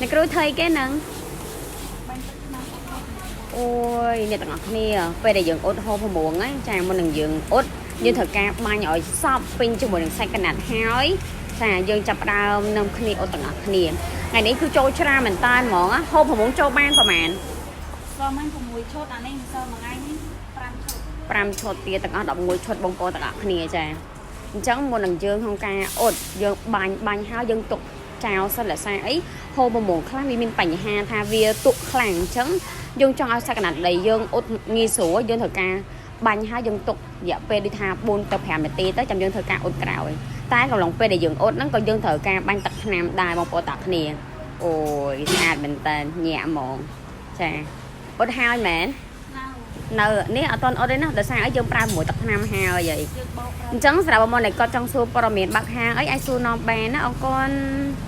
អ្នកគ្រូធ្វើអីគេហ្នឹង បាញ់ទឹកថ្នាំអត់អត់ អូយអ្នកទាំងអស់គ្នាពេលដែលយើងអ៊ុតហូបប្រមងហ្នឹងចាមុននឹងយើងអ៊ុតយើងត្រូវការបាញ់ឲ្យសព្វពេញជាមួយនឹងសាច់កណាត់ហើយចាយើងចាប់ផ្ដើមនាំគ្នាអ៊ុតទាំងអស់គ្នាថ្ងៃនេះគឺចូលច្រើនមែនតើហ្មងណាហូបប្រមងចូលបានប្រហែល សល់មិញ6ឈុតអានេះមិនសល់មួយថ្ងៃនេះ5ឈុត 5ឈុតទៀតទាំងអស់11ឈុតបងប្អូនទាំងអស់គ្នាចាអញ្ចឹងមុននឹងយើងក្នុងការអ៊ុតយើងបាញ់បាញ់ហើយយើងទុកចោលសិនលសាអីហូបប្រមងខ្លះវាមានបញ្ហាថាវាទុកខ្លាំងអញ្ចឹងយើងចង់ឲ្យសាច់កណាត់ដីយើងអ៊ុតងាយស្រួលយើងត្រូវការបាញ់ហើយយើងទុករយៈពេលដូចថា4ទៅ5នាទីទៅចាំយើងធ្វើការអ៊ុតក្រោយតែកំឡុងពេលដែលយើងអ៊ុតហ្នឹងក៏យើងត្រូវការបាញ់ទឹកថ្នាំដែរបងប្អូនទាំងគ្នាអូយស្អាតមែនតើញាក់ហ្មងចាអ៊ុតហើយមែន ណៅ នៅនេះអត់តន់អត់ទេណាដោយសារអីយើងប្រើមួយទឹកថ្នាំហើយហី យើងបោកប្រើ អញ្ចឹងសម្រាប់បងប្អូនដែលគាត់ចង់សួរព័ត៌មានបាក់ហាងអីអាចសួរនាំបានណាអរគុណ។